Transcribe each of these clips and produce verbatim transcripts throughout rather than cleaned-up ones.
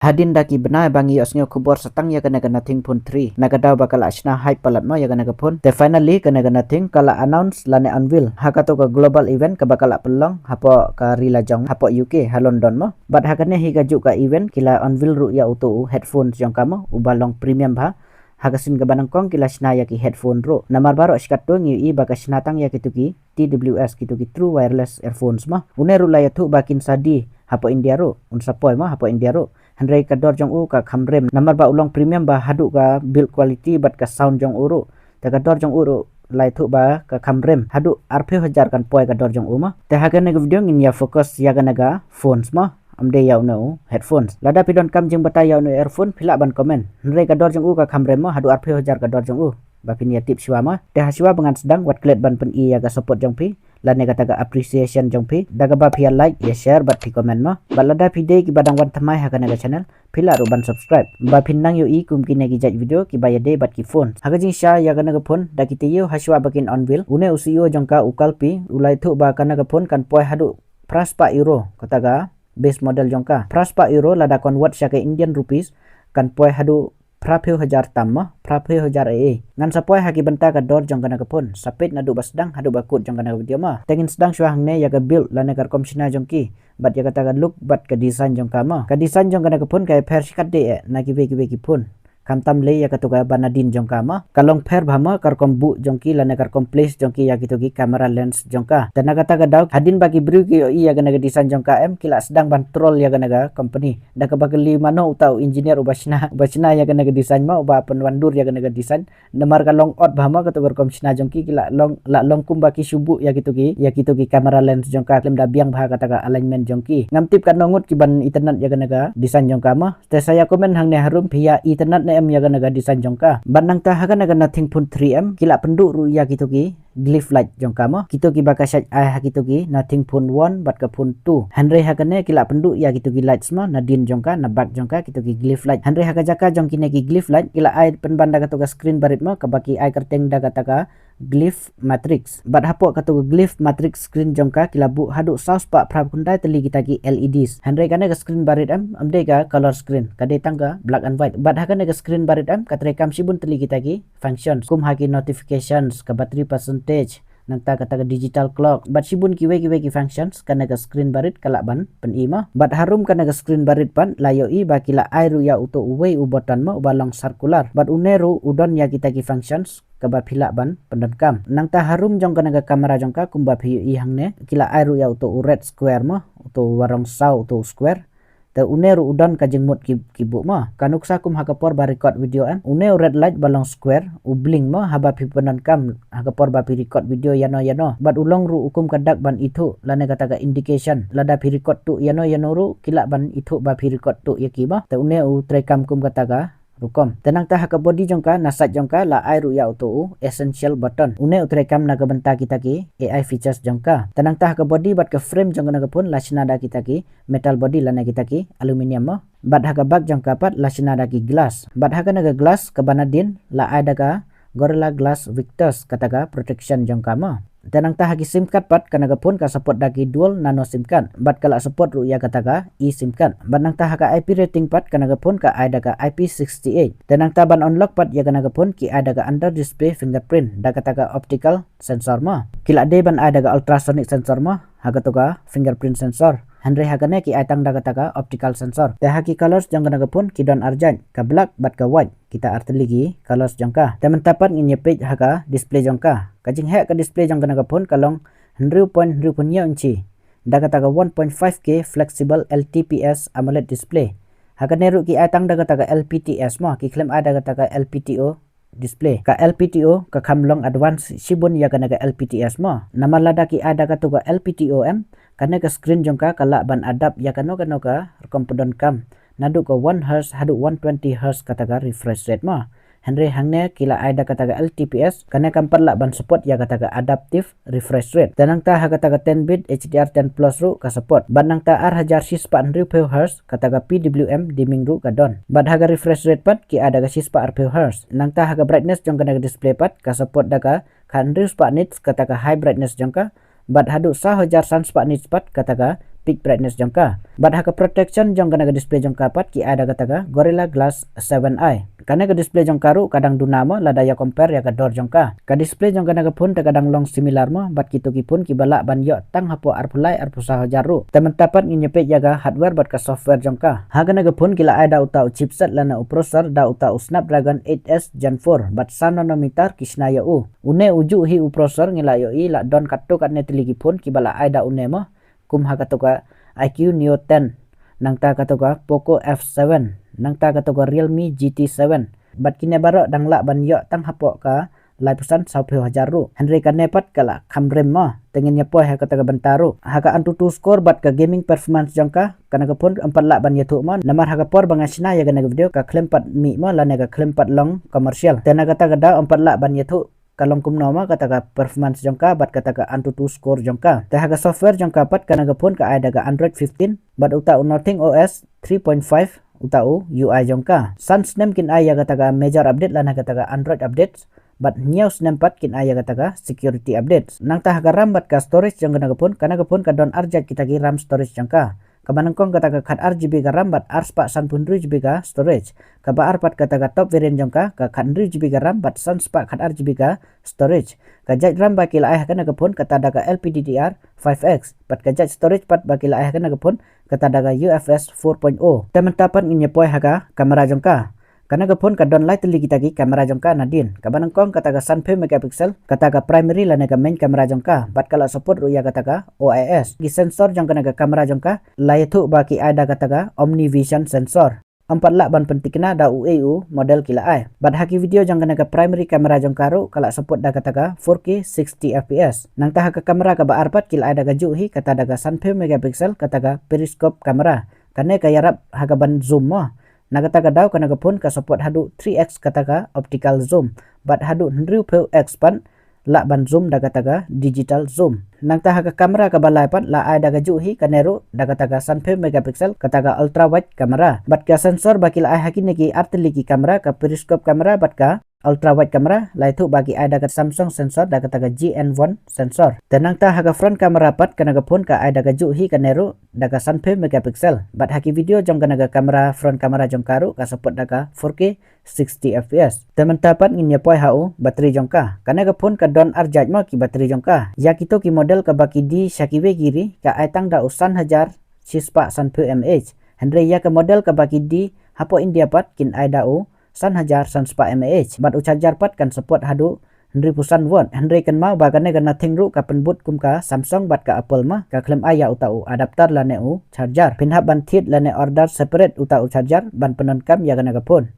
Hadien da ki bnai ba ngi ïohsngew khubor sa tang ïa kane ka Nothing Phone three, na ka daw ba ka la shna hype palat mo ïa kane ka phone. Te finally kane ka Nothing ka la announce lane unveil ha kato ka global event kaba ka la pynlong hapoh ka ri la jong hapoh U K ha London mo. Bad ha kane hi kajuh ka event ki la unveil ruh ïa uto u headphones jong ka mo uba long premium bha. Ha ka sien kaba nyngkong ki la shna ïa ki headphone ruh. Namar baroh shi katto ngi ïohi ba ka shna tang ïa kito ki T W S, kito ki True Wireless Earphones mo. Une ruh la ïathuh ba kin sa die hapoh India ruh, un sa poi mo hapoh India ruh. Hynrei ka dor jong u ka kham rem namar ba u long premium bha haduh ka build quality bad ka sound jong u ruh. Te ka dor jong u ruh la ïathuh ba ka kham rem, haduh arphew hajar kan poi ka dor jong u mo. Te ha kane ka video ngin ïa focus ïa kane ka phones mo, ym dei ïa une u headphones. Lada phi donkam jingbatai ïa une u earphone phi lah ban comment. Hynrei ka dor jong u ka kham rem mo, haduh arphew hajar ka dor jong u. Ba phin ïa tip shuwa mo. Te ha shuwa ba ngan sdang, wat klet ban pyni ïa ka support jong phi lane kata ka appreciation jong phi da kaba phi ïa like, ïa share bad phi comment mo. Bad lada phi dei kiba dang wan thymmai ha kane ka channel, phi lah ruh ban subscribe ba phin nang ïohi kum kine ki jait video kiba ïadei bad ki phone. Ha ka jingshisha ïa kane ka phone, da ki taïew ha shuwa ba kin unveil, une u C E O jong ka u Kalpi u la ïathuh ba kane ka phone kan poi haduh phra spah euro, kata ka base model jong ka. Phra spah euro lada convert sha ka Indian rupees kan poi haduh phraphew hajar tam mo, phraphew hajar A A. Ngan sa poi ha ki bynta ka dor jong kane ka phone, sa peit naduh ba sdang haduh ba kut jong kane ka video mo. Te ngin sdang shuwa hangne ïa ka build lane ka rukom shna jong ki bad ïa kata ka look bad ka design jong ka mo. Ka design jong kane ka phone ka ïapher shikatdei eh na kiwei kiwei ki phone. Khamtam lei ïa kato kaba nadien jong ka mo. Ka long pher bha mo ka rukom buh jong ki lane ka rukom place jong ki ïa kito ki camera lens jong ka. Te na kata ka daw hadien ba ki briew ki ïohi ïa kane ka design jong ka em, ki la sdang ban troll ïa kane ka company da kaba kylli mano uta u engineer uba shna, uba shna ïa kane ka design mo, uba pynwandur ïa kane ka design. Namar ka long odd bha mo kato ka rukom shna jong ki, ki la long, la long kumba ki shu buh ïa kito ki, ïa kito ki camera lens jong ka, khlem da biang bha kata ka alignment jong ki. Ngam tip katno ngut kiban itynnad ïa kane ka design jong ka mo. Te sa ïa comment hangne harum phi ïa itynnad ne em ïa kane ka design jong ka. Bad nangta ha kane ka Nothing Phone three em, ki la pynduh ruh ïa kito ki glyph light jong ka mo. Kito kiba ka shait ai ha kito ki Nothing Phone one bad ka Phone two. Hynrei ha kane ki la pynduh ïa kito ki lights mo, nadien jong ka, na back jong ka, kito ki glyph light. Hynrei ha ka jaka jong kine ki glyph light ki la ai pynban da kato ka screen barit mo, kaba ki ai kyrteng da kata ka glyph matrix. Bad hapoh kato ka glyph matrix screen jong ka ki la buh haduh saw spah phra khyndai tylli kita ki L E Ds. Hynrei kane ka screen barit em, ym dei ka color screen, ka dei tang ka black and white. Bad ha kane ka screen barit em, ka treikam shibun tylli kita ki functions, kum ha ki notifications, ka battery percentage, nangta kata ka digital clock bad shibun kiwei kiwei ki functions kane ka screen barit ka lah ban pyni mo. Bad harum kane ka screen barit pat la ïohi ba ki la ai ruh ïa uto uwei u button mo, uba long circular. Bad une ruh u don ïa kita ki functions kaba phi lah ban pyndonkam. Nangta harum jong kane ka camera jong ka, kumba phi ïohi hangne, ki la ai ruh ïa uto u red square mo, uto uba rong saw, uto u square. Te une ruh u don ka jingmut ki, ki buh mo. Ka nuksa kum ha ka por ba record video em. Une u red light ba long square u blink mo haba phi pyndonkam ha ka por ba phi record video ïano ïano. Bad u long ruh u kum ka dak ban ithuh lane kata ka indication. Lada phi record tuh ïano ïano ruh ki lah ban ithuh ba phi record tuh ïa ki mo. Te une u treikam kum kata ka rukom. Te nangta ha ka body jong ka, na side jong ka la ai ruh ïa uto u essential button. Une u treikam na ka bynta kita ki A I features jong ka. Te nangta ha ka body bad ka frame jong kane ka phone la shna da kita ki metal body lane kita ki aluminium mo. Bad ha ka back jong ka pat la shna da ki glass. Bad ha kane ka glass kaba nadien la ai da ka Gorilla Glass Victus kata ka protection jong ka mo. Te nangta ha ki sim card pat, kane ka phone ka support da ki dual nano sim card bad ka la support ruh ïa kata ka eSIM card. Bad nangta ha ka I P rating pat, kane ka phone ka ai da ka I P sixty-eight. Te nangta ban unlock pat ïa kane ka phone ki ai da ka under display fingerprint da kata ka optical sensor mo. Ki la dei ban ai da ka ultrasonic sensor mo ha kato ka fingerprint sensor. Hynrei ha kane ki ai tang da kata ka optical sensor. Te ha ki colors jong kane ka phone ki don arjait, ka black bad ka white. Kita artylli ki colors jong ka. Te mynta pat ngin ïa peit ha ka display jong ka. Ka jingheh ka display jong kane ka phone ka long hynriew point hynriew phew inch da kata ka one point five K flexible L T P S AMOLED display. Ha kane ruh ki ai tang da kata ka L P T S mo, ki khlem ai da kata ka L P T O display. Ka L P T O ka kham long advance shibun ïa kane ka L P T S mo. Namar lada ki ai da kato ka L P T O em, kane ka screen jong ka ka lah ban adapt ïa kano kano ka rukom pyndonkam, naduh ka one hertz haduh one twenty hertz kata ka refresh rate mo. Hynrei hangne ki la ai da kata ka L T P S, kane kam pat lah ban support ïa kata ka adaptive refresh rate. Te nangta ha kata ka ten bit H D R ten plus ruh ka support. Bad nangta ar hajar shispah hynriew phew hertz kata ka P W M dimming ruh ka don. Bad ha ka refresh rate pat ki ai da ka shispah arphew hertz. Nangta ha ka brightness jong kane ka display pat ka support da ka khathynriew spah nits kata ka high brightness jong ka. bad haduh saw hajar san spah nits pat kata ka peak brightness jong ka. Bad ha ka protection jong kane ka display jong ka pat ki ai da kata ka Gorilla Glass seven i. Kane ka display jong ka ruh ka dang duna mo lada ïa compare ïa ka dor jong ka. Ka display jong kane ka phone te ka dang long similar mo bad kito ki phone kiba lah ban ïoh tang hapoh arphew lai arphew saw hajar ruh. Te mynta pat ngin ïa peit ïa ka hardware bad ka software jong ka. Ha kane ka phone ki la ai da uta u chipset lane u processor da uta u Snapdragon eight S Gen four bad san nanometer ki shna ïa u. Une u juh hi u processor ngi la ïohi la don katto katne tylli ki phone kiba la ai da une mo. Kum ha kato ka I Q Neo ten, nangta kato ka Poco F seven, nangta kato ka Realme G T seven. Bad kine baroh dang lah ban ïoh tang hapoh ka laiphew san sawphew hajar ruh. Hynrei kane pat ka la kham rim mo. Te ngin ïa poi ha kata ka bynta ruh. Ha ka Antutu score bad ka gaming performance jong ka, kane ka phone ym pat lah ban ïathuh mo. Namar ha ka por ba nga shna ïa kane ka video ka khlem pat mih mo lane ka khlem pat long commercial. Te na kata ka daw ym pat lah ban ïathuh ka long kumno mo kata ka performance jong ka bad kata ka Antutu score jong ka. Te ha ka software jong ka pat kane ka phone ka ai da ka Android fifteen bad uta u Nothing O S three point five uta u U I jong ka. San snem kin ai ïa kata ka major update lane kata ka Android updates bad hynñiew snem pat kin ai ïa kata ka security updates. Nangta ha ka RAM bad ka storage jong kane ka phone, kane ka phone ka don ar jait kita ki RAM storage jong ka. Kaba nyngkong kata ka khat ar G B ka RAM bad ar spah sanphew hynriew G B ka storage. Kaba ar pat kata ka top variant jong ka, ka khat hynriew G B ka RAM bad san spah khat ar G B ka storage. Ka jait RAM ba ki la ai ha kane ka phone kata da ka L P D D R five X bad ka jait storage pat ba ki la ai ha kane ka phone kata da ka U F S four point oh. Te mynta pat ngin ïa poi ha ka camera jong ka. Kane ka phone ka don lai tylli kita ki camera jong ka nadien. Kaba nyngkong kata ka sanphew megapixel, kata ka primary lane ka main camera jong ka, bad ka la support ruh ïa kata ka O I S. Ki sensor jong kane ka camera jong ka la ïathuh ba ki ai da kata ka Omnivision sensor. Ym pat lah ban pynthikna da uei u model ki la ai. Bad ha ki video jong kane ka primary camera jong ka ruh ka la support da kata ka four K sixty F P S. Nangta ha ka camera kaba ar pat ki la ai da ka juh hi kata da ka sanphew megapixel kata ka periscope camera. Kane ka ïarap ha kaban zoom mo. Na kata ka daw kane ka phone ka support haduh three X kata ka optical zoom bad haduh hynriewphew X pat lah ban zoom da kata ka digital zoom. Nangta ha ka camera kaba lai pat la ai da ka juh hi kane ruh da kata ka sanphew megapixel kata ka ultra wide camera. Bad ka sensor ba ki la ai ha kine ki ar tylli ki camera, ka periscope camera bad ka ultra wide camera, la ïathuh ba ki ai da ka Samsung sensor da kata ka G N one sensor. Te nangta ha ka front camera pat kane ka phone ka ai da ka juh hi kane ruh da ka sanphew megapixel. Bad ha ki video jong kane ka camera, front camera jong ka ruh ka support da ka four K sixty F P S. Te mynta pat ngin ïa poi ha u battery jong ka. Kane ka phone ka don ar jait mo ki battery jong ka. Ïa kito ki model kaba ki die sha kiwei ki ri ka ai tang da u san hajar shispah sanphew mAh. Hynrei ïa ka model kaba ki die hapoh India pat kin ai da u san hajar san spah mAh. Bad u charger pat kan support haduh hynriewphew san watt. Hynrei kynmaw ba kane ka Nothing ruh ka pynbud kum ka Samsung bad ka Apple mo, ka khlem ai ïa uta u adapter lane u charger. Phin hap ban thied lane order separate uta u charger ban pyndonkam ïa kane ka phone.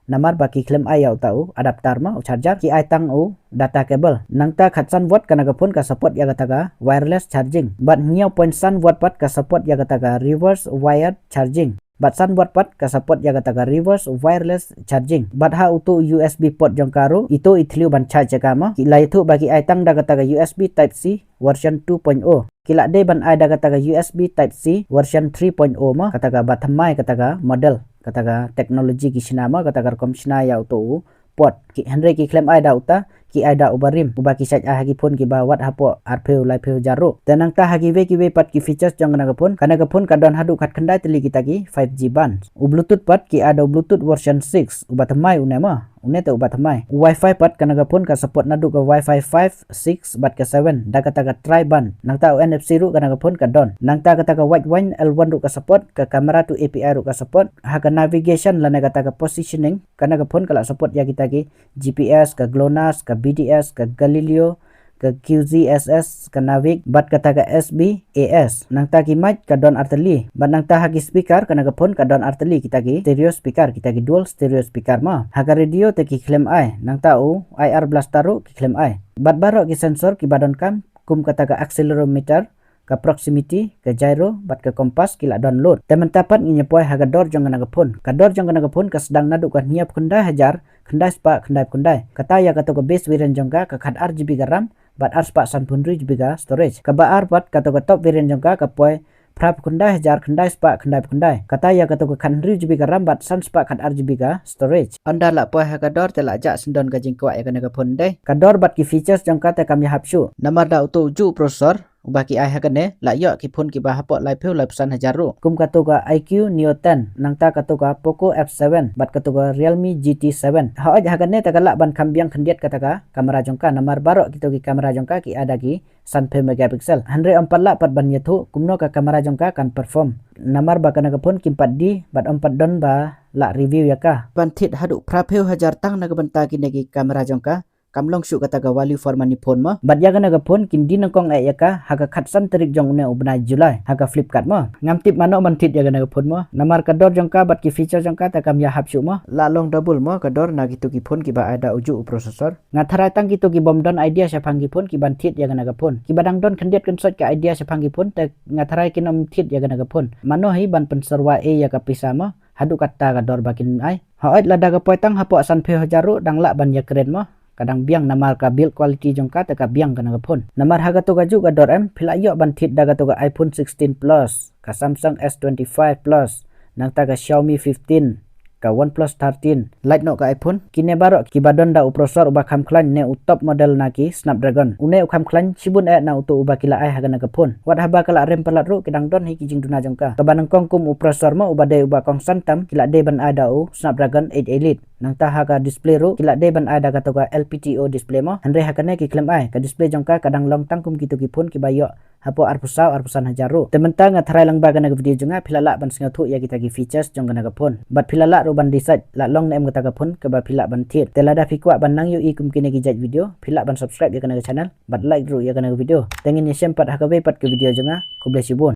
Namar ba ki khlem ai ïa uta u adapter mo, u charger, ki ai tang u data cable. Nangta khatsan watt kane ka phone ka support ïa kata ka wireless charging. Bad hynñiew point san watt pat ka support ïa kata ka reverse wired charging. Bad san watt pat ka support ïa kata ka reverse wireless charging. Bad ha uto u U S B port jong ka ruh, ito i thliew ban charge ïa ka mo, ki la ïathuh ba ki ai tang da kata ka U S B Type C version two point oh. Ki la dei ban ai da kata ka U S B Type C version three point oh mo, kata kaba thymmai kata ka model, kata ka technology ki shna mo, kata ka rukom shna ïa uto u port. Ki, hynrei ki khlem ai da uta, ki ai da uba rim, uba ki shait ai ha ki phone kiba wat hapoh arphew laiphew hajar ruh. Te nangta ha kiwei kiwei pat ki features jong kane ka phone, kane ka phone ka don haduh khatkhyndai tylli kita ki five G band. U Bluetooth pat ki ai da u Bluetooth version six, uba thymmai une mo, une te uba thymmai. U Wi-Fi pat kane ka phone ka support naduh ka Wi-Fi five, six bad ka seven da kata ka tri band. Nangta u N F C ruh kane ka phone ka don. Nangta kata ka Widevine L one ruh ka support, ka camera to A P I ruh ka support. Ha ka navigation lane kata ka positioning, kane ka phone ka la support ïa kita ki G P S, ka GLONASS, ka B D S, ka Galileo, ka Q Z S S, ka Navig bad kata ka S B A S. Nangta ki mic ka don artylli. Bad nangta ha ki speaker, kane ka phone ka don artylli kita ki stereo speaker, kita ki dual stereo speaker mo. Ha ka radio te ki khlem ai. Nangta u I R blaster ruh ki khlem ai. Bad baroh ki sensor kiba donkam, kum kata ka accelerometer, ka proximity, ka gyro bad ka compass ki la don lut. Te mynta pat ngin ïa poi ha ka dor jong kane ka phone. Ka dor jong kane ka phone ka sdang naduh ka hynñiewphew khyndai hajar khyndai spah khyndaiphew khyndai. Kata ïa kato ka base variant jong ka, ka khat ar G B ka RAM bad ar spah sanphew hynriew G B ka storage. Kaba ar pat kato ka top variant jong ka ka poi phraphew khyndai hajar khyndai spah khyndaiphew khyndai. Kata ïa kato ka khat hynriew G B ka RAM bad san spah khat ar G B ka storage. Ynda la poi ha ka dor te la jah sngewdon ka jingkwah ïa kane ka phone dei. Ka dor bad ki features jong ka te kam ïahap shuh. Namar da uto u juh processor Uba ki ai ha kane, la ïoh ki phone kiba hapoh laiphew laiphew san hajar ruh. Kum kato ka I Q Neo ten, nangta kato ka Poco F seven, bad kato ka Realme G T seven. Hooid ha kane te ka lah ban kham biang khyndiat kata ka kamera jong ka, namar baroh kito ki kamera jong ka ki ai da ki sanphew megapixel. Hynrei ym pat lah pat ban ïathuh kumno ka kamera jong ka kan perform, namar ba kane ka phone kim pat die, bad ym pat don ba lah review ïa ka. Ban thied haduh phraphew hajar tang na ka bynta kine ki kamera jong ka, kam long shuh kata ka value for money phone mo. Bad ïa kane ka phone kin die nyngkong eh ïa ka ha ka khatsan tarik jong une u bnai July ha ka Flipkart mo. Ngam tip mano ban thied ïa kane ka phone mo, namar ka dor jong ka bad ki feature jong ka te kam ïahap shuh mo. La long double mo ka dor na kito ki phone kiba ai da ujuh u processor. Nga tharai tang kito ki bym don idea shaphang ki phone ki ban thied ïa kane ka phone. Kiba dang don khyndiat khynsoit ka idea shaphang ki phone te nga tharai kin ym thied ïa kane ka phone. Mano hi ban pynsyrwa ei ïa ka pisa mo, haduh katta ka dor ba kin ai. Hooid lada ka poi tang hapoh sanphew hajar ruh dang lah ban ïakren mo. Ka dang biang namar ka build quality jong ka te ka biang kane ka phone. Namar ha kato kajuh ka dor em, phi lah ïoh ban thied da kato ka iPhone sixteen Plus, ka Samsung S twenty-five Plus, nangta ka Xiaomi fifteen, ka OnePlus thirteen, lait noh ka iPhone. Kine baroh kiba don da u processor uba kham khlaiñ ne u top model na ki Snapdragon. Une u kham khlaiñ shibun eh na uto uba ki la ai ha kane ka phone. Wat haba ka la rem palat ruh ki dang don hi ki jingduna jong ka. Kaba nyngkong kum u processor mo uba dei uba kongsan tam, ki la dei ban ai da u Snapdragon eight Elite. Nangta ha ka display ruh ki la dei ban ai da kato ka L P T O display mo. Hynrei ha kane ki khlem ai, ka display jong ka ka dang long tang kum kito ki phone kiba ïoh hapoh arphew saw arphew san hajar ruh. Te mynta nga tharai lang ba kane ka video jong nga phi la lah ban sngewthuh ïa kita ki features jong kane ka phone. Bad phi la lah ruh ban decide la long ne em kata ka phone kaba phi lah ban thied. Te lada phi kwah ban nang ïohi kum kine ki jait video, phi lah ban subscribe ïa kane ka channel bad like ruh ïa kane ka video. Te ngin ïashem pat ha kawei pat ka video jong nga. Khublei shibun.